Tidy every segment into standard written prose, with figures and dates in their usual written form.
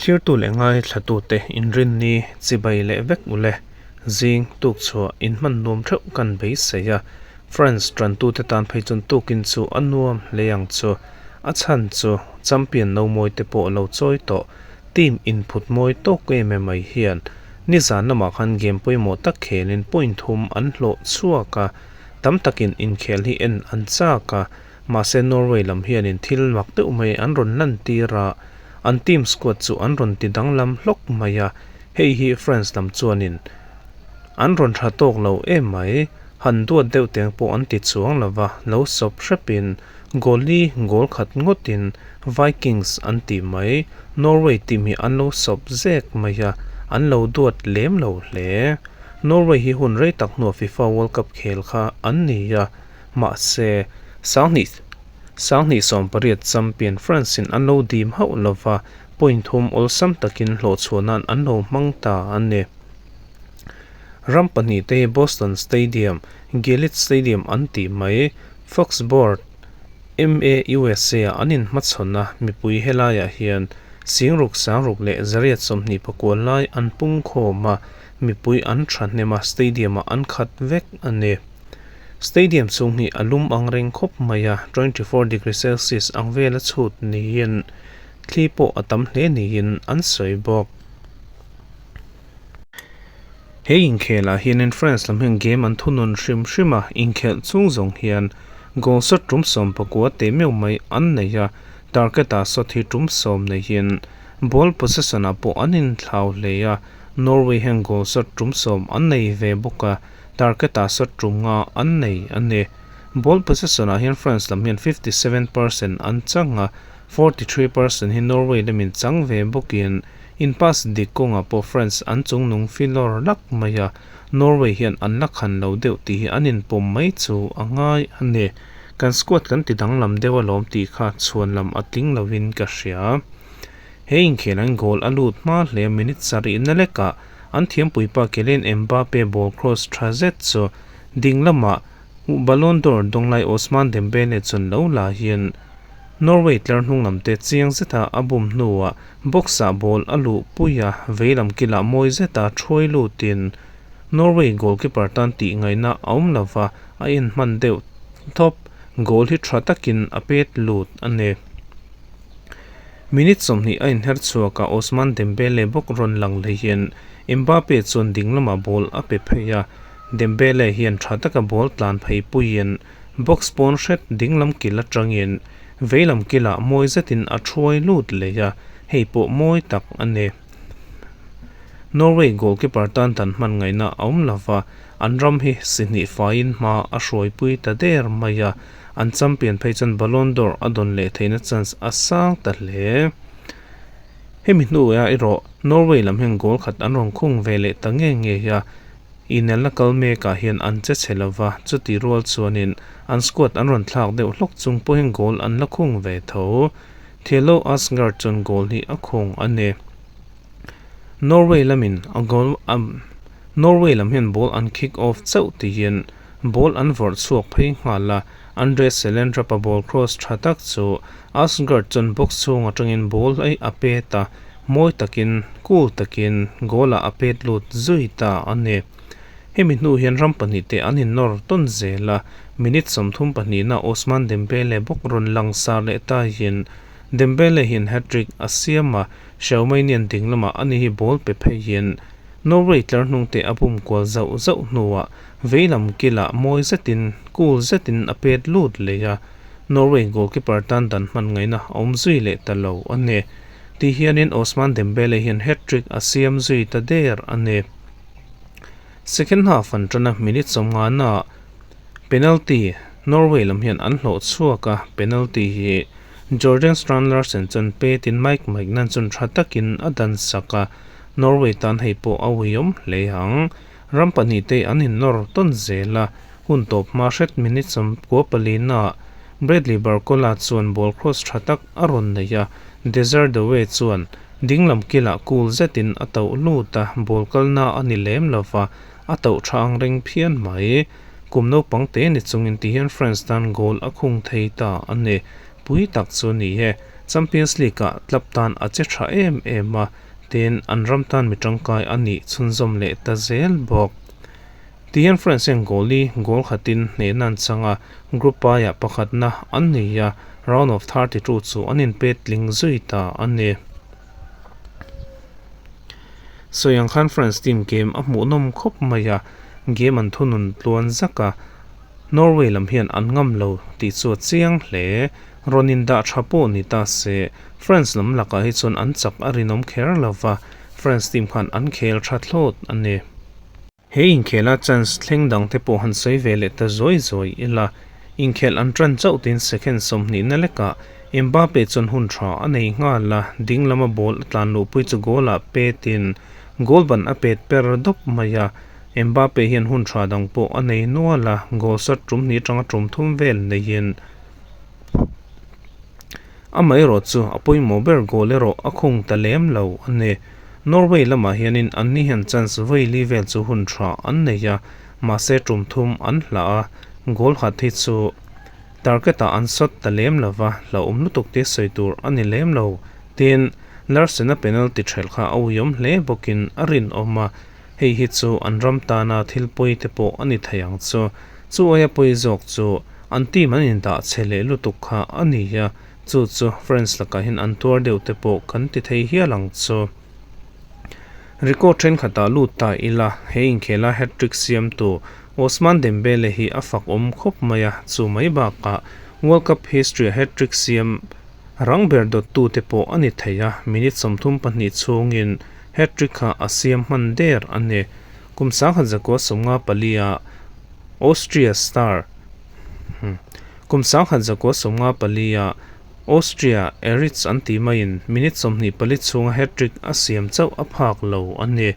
Thlirtu leh ngaithlatute inrinni chibai leh vek ule. Zing tukchhuah inhman nuam theuh kan beisei a, France tantute tan phei chuan tukin chu a nuam hle ang chu. A chhan chu champion no mawi te pawh lo chawi tawh team inphut mawi tawk em em mai hian nizan lamah khan game pawimawh tak khelin point thum an hlawh chhuak a, tam takin inkhel hi en an chak a, mahse Norway lam hianin thil mak deuh mai an rawn lantir a, an team squad chu an rawn ti danglam hlawk mai a, hei hi France lam chuanin an rawn tha tawk lo em mai, han duat deuh teng pawh an ti chuang lo va, lo sawp hrepin goal li goal khat ngawtin Vikings an tih mai, Norway team hi an lo sawp zek mai a, an lo duat lem lo hle. Norway hi hun rei tak hnuah FIFA World Cup khel kha an ni a, mahse, sanghnih sanghnih sawmpariat champion France-in an lo dim hauh lo va, point thum awlsam takin hlawhchhuah nan an lo hmang ta a ni. Ram pahnihte hi Boston Stadium, Gillette Stadium an tih mai, Foxborough, MA, USA-ah an inhmachhawn a, mipui helaiah hian singruk sangruk leh zariat sawmhnih pakua lai an pungkhawm a, mipui an thahnem a, stadium-ah an khat vek a ni. Stadium chhung hi a lum ang reng khawp mai a, 24 degree celsius ang vela chhut niin thli pawh a tam hle niin an sawi bawk. He inkhelah hianin France lam hian game an thunun hrim hrim a, inkhelh chung zawng hian goal shot tum sawm pakua teh meuh mai an nei a, target-ah shot hi tum sawm neihin ball possession-ah pawh an inthlau hle a, Norway hian goal shot tum sawm an nei ve bawk a, target-ah shot tum nga an nei a ni. Ball possession-ah hian France lam hian 57 percent an chang a, 43 percent hi Norway lamin chang ve bawkin in pass dik kawngah pawh France an chungnung filawr lak mai a, Norway hian an la khan lo deuh tih hi an inpawm mai chu a ngai a ni. Kan squad kan ti danglam deuh alawm tih kha chhuan lam a tling lovin ka hria. He inkhel an goal a lut hma hle minute sarihna lekah an thiampuipa Kylian Mbappe ball cross tha zet chu ding lamah Ballon d'Or dawnglai Ousmane Dembele chuan lo la hian Norway tlar hnung lam te chiang zeta a bum hnuah box-ah ball a luh pui a, veilam kilah mawi zeta thuai lutin Norway goalkeeper tan tih ngaihna a awm lova a inhman deuh thawp, goal hi tha takin a pet lut a ni. Minute sawmhnih a inher chhuak a, Ousmane Dembele bawk rawn lang leihin Mbappe chuan ding lamah ball a pe phei a, Dembele hian tha taka ball tlan phei puiin box pawn hret ding lam kil atangin vei lam kilah mawi zetin a thuai lut leh a, hei pawh mawi tak a ni. Norway goalkeeper tan dan hman ngaihna a awm lova, an ram hi si hnih faiin hma a hruaipui ta der mai a, an champion phei chuan Ballon d'Or a dawn leh theihna chance a sang ta hle. Hemi hnuah erawh Norway lam hian goal khat an rawn khung ve leh ta nge nge a, inelna kal mekah hian an che chhe lova, chuti rual chuanin an squad an rawn thlak deuh hlawk chung pawhin goal an la khung ve tho. Thelo Asgard chuan goal hi a khung a ni. Norway lamin a goal a Norway lam hian ball an kick off chauh tihin ball an vawrh chhuak phei nghal a, Andre Selendrap-a ball cross tha tak chu Asgard chuan box chhung atangin ball hi a pet a, mawi takin, cool takin goal-ah a pet lut zui ta a ni. Hemi hnu hian ram pahnih te an innawr tawn zel a, minute sawmthum pahnihna Ousmane Dembele bawk rawn langsar leh ta hian Dembele hian hat-trick a siam a, Xiaomei-nian ding lamah ani hi ball pe phei hian Norway tlar hnung te a bum kual zauh zauh hnuah veilam kilah mawi zetin, cool zetin a pet lut leh a, Norway goalkeeper tan dan hman ngaihna a awm zui leh ta lo a ni. Ti hianin Ousmane Dembele hian hat-trick a siam zui ta der a ni. Second half an tan a, minute sawmngana penalty Norway lam hian an hlawh chhuak a, penalty hi Jorgen Strand Larsen chuan petin Mike Maignan chuan tha takin a dan sak a, Norway tan hei pawh a uiawm hle ang. Ram pahnih te an innawr tawn zel a, hun tawp hma hret minute sawmkua palina Bradley Barcola chuan ball cross tha tak a rawn nei a, Desire Doue chuan dinglam kilah cool zetin a tauh lut a, ball kalna a ni lem lova, a tauh tha ang reng phian mai. Kum naupang te ni chungin ti hian France tan goal a khung thei ta a ni. Pui tak chu a ni e. Champions League-ah club tan a che tha em em a, tin an ram tan mi tangkai a nih chhunzawm leh ta zel bawk. Tihian France hian goal li goal khatin hnehna an chang a, Group I-ah pakhatna an nei a, round of 32 chu an inpet tling zui ta a ni. Sawi ang khan France team game a hmuhnawm khawp mai a, game an thunun tluan zak a, Norway lam hian an ngam lo tih chu a chiang hle. Rawn indah tha pawh ni ta se, France lam lakah hi chuan an chak a rinawm kher lo va, France team khan an khel tha thlawt a ni. He inkhela chance thleng dang te pawh han sawi ve leh ta zawi zawi ila, inkhelh an tan chauh tin second 20 na lekah Mbappe chuan hun tha a nei nghal a, ding lama ball a tlan luhpui chu goal ah petin goal ban a pet per dawp mai a, Mbappe hian hun tha dang pawh a nei nual a, goal shot tum hnih atanga tum thum vel neiin Amaherawh chu a pawimawh ber goal erawh a khung ta lem lo a ni. Norway lamah hianin anni hian chance vawi li vel chu hun tha an nei a, mahse tum thum an hlah a, goal khat hi chu target-ah an sawt ta lem lo va, hlauhawm lutuk te sawi tur a ni lem lo. Tin, Larsen-a penalty thelh kha a uiawm hle bawkin a rinawm a, hei hi chu an ram tana thil pawi te pawh a ni thei ang chu. Chu aia pawi zawk chu an team an indah chhe leh lutuk kha a ni a, chu chu France lakah hian an tuar deuh te pawh kan ti thei hial ang chu. Record thenkhatah lut ta ila, he inkhela hat-trick siamtu Ousmane Dembele hi a fak awm khawp mai a, chu mai bakah World Cup history-a hat-trick siam rang ber dawttu te pawh a ni thei a, minute 32 chhungin hat-trick kha a siam hman der a ni. Kum 1994-a Austria star Kum 1994-a Austria Eritz an tih maiin minute 24 chhunga hat-trick a siam chauh a phak lo a ni.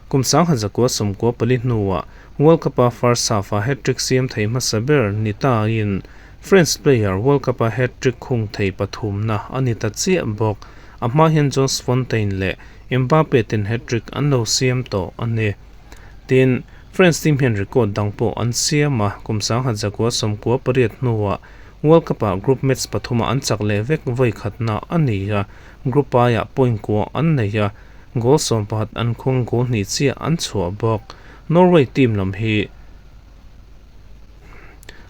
Kum 1994 hnuah World Cup-a first half-a hat-trick siam thei hmasa ber ni tain France player World Cup-a hat-trick khung thei pathumna a ni ta chiah bawk. A hma hian Jones Fontaine leh Mbappe ten hat-trick an lo siam tawh a ni. Tin, France team hian record dang pawh an siam a, kum 1998 hnuah World Cup-ah group match pathuma an chak leh vek vawi khatna a ni a, Group I-ah point kua an nei a, goal 11 an khung goal hnih chiah an chhuah bawk. Norway team lam hi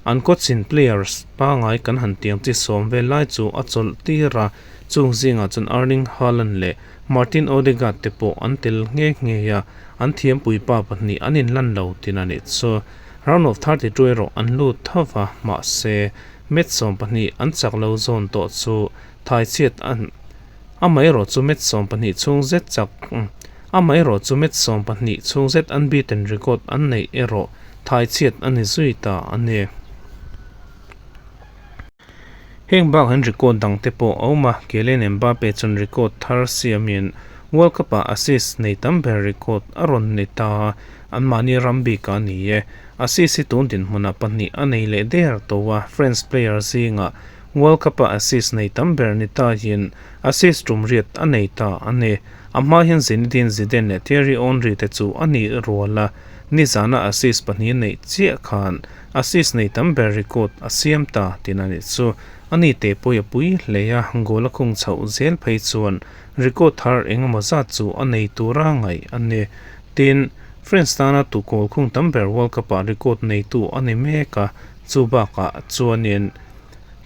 an coach-in players pangai kan han tiang chi sawm vel lai chu a chawlh tir a, chung zingah chuan Erling Haaland leh Martin Odegaard te pawh an tel nghe nghe a, an thiampui pa pahnih an inlan lo tin a nih chu. Round of 32 erawh an lut tho va, mahse match 12 an chak lo zawn tawh chu thaichhiat an Amaherawh chu match 12 chhung zet chak Amaherawh chu match 12 chhung zet unbeaten record an neih erawh thaichhiat a ni zui ta a ni. Heng bak an record dang te pawh a awm a, Kylian Mbappe chuan record thar siamin World Cup-ah assist nei tam ber record a rawn nei ta a, anmahni ram bikah a ni e. Assist hi tun dinhmunah pahnih a nei leh der tawh a, France player zingah World Cup-a assist nei tam ber ni tahin assist tum riat a nei ta a ni. A hma hian Zinedine Zidane leh Thierry Henry te chu a nih rual a, nizana assist pahnih neih chiah khan assist nei tam ber record a siam ta tin a nih chu. A ni te pawh a pui hle a, goal a khung chhoh zel phei chuan record thar engemaw zat chu a nei tura ngaih a ni. Tin, France tana tu goal khung tam ber World Cup-ah record neitu a ni mek a, chu bakah chuanin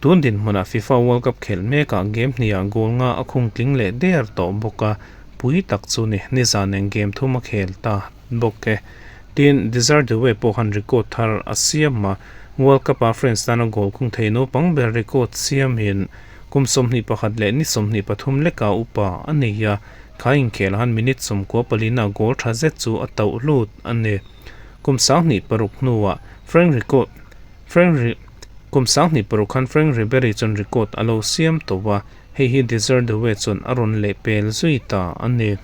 tun dinhmunah FIFA World Cup khelh mekah game hnihah goal nga a khung tling leh der tawh bawk a, pui tak chu ni, nizan eng game thum a khel ta bawk e. Tin, Desire Doue pawh han record thar a siam a, World Cup-a France tana goal khung thei naupang ber record siamin kum 21 leh ni 23 leka upa a nei a, kha inkhel han minute 94 a goal tha zet chu a tauh lut a ni. Kum 26 hnuah Frank record Frank Kum 26 khan Frank Ribery chuan record a lo siam tawh a, hei hi Desire Doue chuan a rawn leh pel zui ta a ni.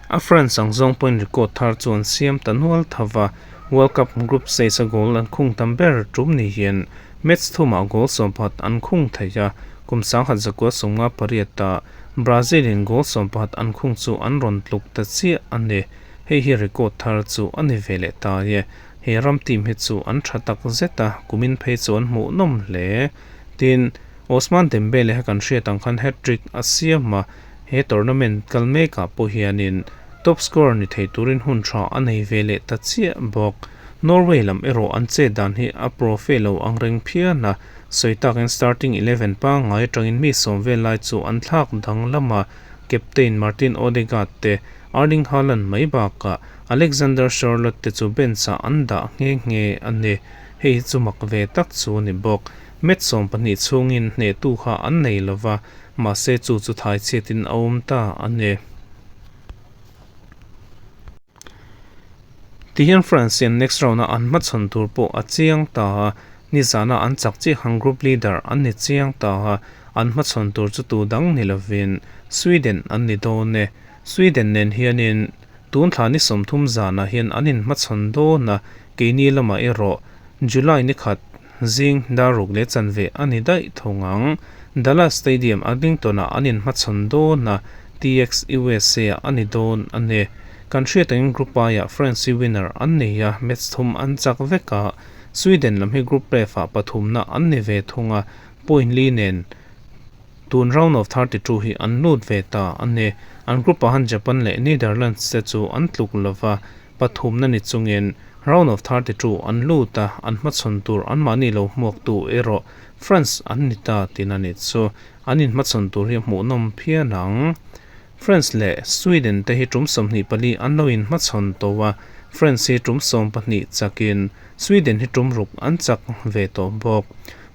A France ang zawng pawhin record thar chu an siam ta nual tho va, World Cup group stage a goal an khung tam ber tum ni hian match thumah goal 11 an khung thei a, kum 1958 ah Brazil in goal 11 an khung chu an rawn tluk ta chiah a ni. Hei hi record thar chu a ni ve leh ta e. He ram team hi chu an tha tak zet a, kumin phei chu an hmuh nawm hle. Tin, Ousmane Dembele kha kan hriat ang khan hat-trick a siam a, he tournament kal mekah pawh hianin top scorer ni thei turin hun tha a nei ve leh ta chiah bawk. Norway lam erawh an chet dan hi a profe lo ang reng phian a, sawi takin starting 11 pangngai atangin mi sawm vel lai chu an thlak danglam a, captain Martin Odegaard te, Erling Haaland mai bakah Alexander Sørloth te chu bench ah an dah nghe nghe a ni. Hei hi chu mak ve tak chu a ni bawk. Match 12 chhungin hnehtu kha an nei lova, mahse chu chu thai chhiatin a awm ta a ni. Tihian France hian next round-a an hmachhawn tur pawh a chiang ta a, nizana an chak chiah khan group leader an ni chiang ta a, an hmachhawn tur chu tu dang ni lovin Sweden an ni dawn e. Sweden nen hianin tun thla ni 30 zanah hian an inhmachhawn dawn a, keini lamah erawh July ni khat zing dar ruk leh chanve a ni daih thung ang. Dallas Stadium, Arlington-ah an inhmachhawn dawn a, TX, USA-ah a ni dawn a ni. Kan hriat angin Group I-ah France hi winner an ni a, match thum an chak vek a, Sweden lam hi Group F-ah pathumna an ni ve thung a, point li nen tun round of 32 hi an lut ve ta a ni. An group-ah han Japan leh Netherlands te chu an tluk lova, pathumna ni chungin round of 32 an lut a, an hmachhawn tur anmahni lo hmuaktu erawh France an ni ta tiin a ni chu. An inhmachhawn tur hi a hmuhnawm phian ang. France leh Sweden te hi tum 24 an lo inhmachhawn tawh a, France hi tum 12 chakin Sweden hi tum ruk an chak ve tawh bawk.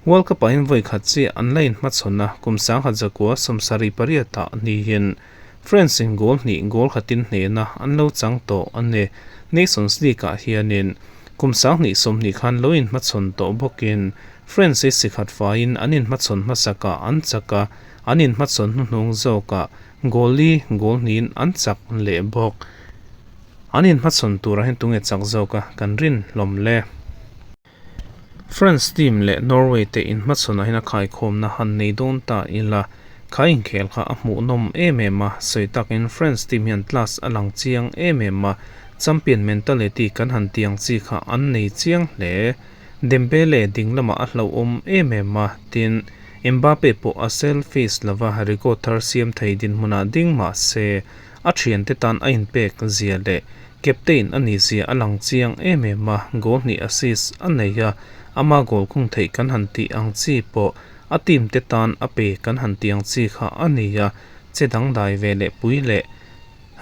World Cup ah hian vawi khat chiah an la inhmachhawn a, kum 1978 ah niin France in goal hnih goal khatin hnehna an lo chang tawh a ni. Nations League ah hianin kum 2020 khan lo inhmachhawn tawh bawkin France hi sikhat faiin an inhmachhawn hmasakah an chak a, an inhmachhawn hnuhnung zawkah goal li goal hnihin an chak leh bawk. An inhmachhawn turah hian tunge chak zawka kan rin hlawm le? France team leh Norway te inhmachhawnah hian a khaikhawmna han nei dawn ta ila, kha inkhel kha a hmuhnawm em em a, sawi takin France team hian class a lang chiang em em a, champion mentality kan han tiang chi kha an nei chiang hle. Dembele ding lamah a hlauhawm em em a, tin, Mbappe pawh a selfish lova record thar siam thei dinhmunah ding mah se, a thiante tan a inpek zia leh captain a nih zia a lang chiang em em a, goal hnih assist a nei a, ama goal khung theih kan han tih ang chi pawh a team te tan a pe kan han tih ang chi kha a ni a, che dangdai ve leh pui leh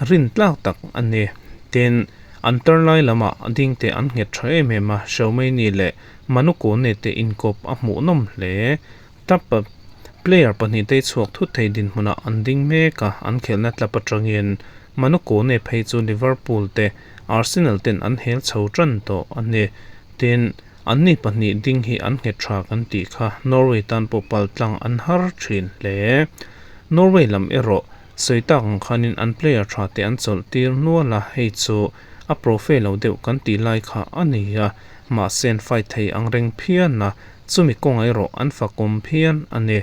rin tlak tak a ni. Tin, an tar lai lamah ding te an nghet tha em em a, Xiaomei-ni leh Manu Kone te inkawp a hmuhnawm hle. Tap player pahnih te chhuak thut thei dinhmunah an ding mek a, an khelhna tlap atangin Manu Kone phei chu Liverpool te Arsenal ten an hel chho tan tawh a ni. Tin, anni pahnih ding hi an nghet tha kan tih kha Norway tan pawh paltlang an har thin hle. Norway lam erawh sawi tak ang khanin an player tha te an chawlh tir nual a, hei chu a profe lo deuh kan tih lai kha a ni a, mahse an fight thei ang reng phian a, chumi kawngah erawh an fakawm phian a ni.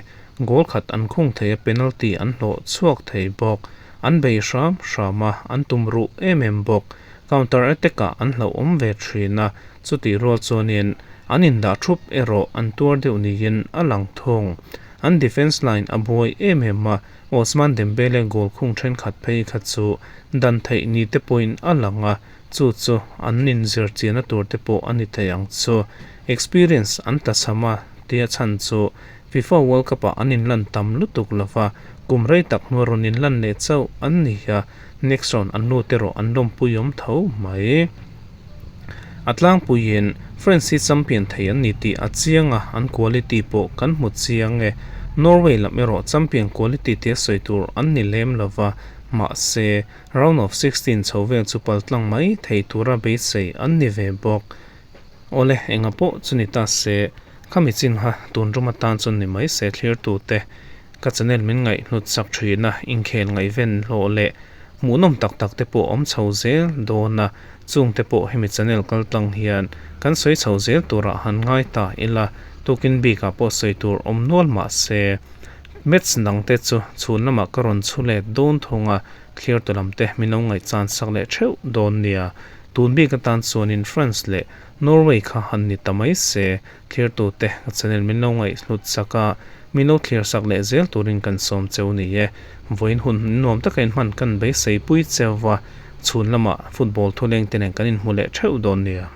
Goal khat an khung thei a, penalty an hlawh chhuak thei bawk. An bei hram hram a, an tum ruh em em bawk. Counter attack ah an hlauhawm ve thin a, chutih rual chuanin an indah thup erawh an tuar deuh niin a lang thung. An defence line a buai em em a, Ousmane Dembele goal khung thenkhat phei kha chu dan theih ni te pawhin a lang a, chu chu an inzir chianna tur te pawh a ni thei ang chu. Experience an tlachham a tia chhan chu FIFA World Cup ah an inlan tam lutuk lova, kum rei tak hnua rawn inlan leh chauh an ni a, next round an lut erawh an lawmpui awm tho mai. A tlangpuiin France hi champion thei an ni tih a chiang a, an quality pawh kan hmu chiang e. Norway lam erawh champion quality tia sawi tur an ni lem lova, mahse round of 16 chho vel chu paltlang mai thei tura beisei an ni ve bawk. Awle, enga pawh chu ni ta se, khami chin kha tun rum atan chuan ni mai se thlirtute ka channel min ngaihhlut chak thin a, inkhel ngaihven hlawh leh hmuhnawm tak tak te pawh awm chho zel dawn a, chung te pawh hemi channel kal tlang hian kan sawi chho zel turah han ngai ta ila, tukin bikah pawh sawi tur awm nual mah se, match dang te chu chhun lamah ka rawn chhu let dawn thung a, thlir tu lam te min lo ngaihchan sak leh theuh dawn nia. Tun bik atan chuanin France leh Norway kha han ni ta mai se, thlirtute ka channel min lo ngaihhlut sak a, min lo thlir sak leh zel turin kan sawm cheu ni e. Vawiin hun nuam taka inhman kan beisei pui cheu va, chhun lamah football thuleng te nen kan inhmu leh theuh dawn nia.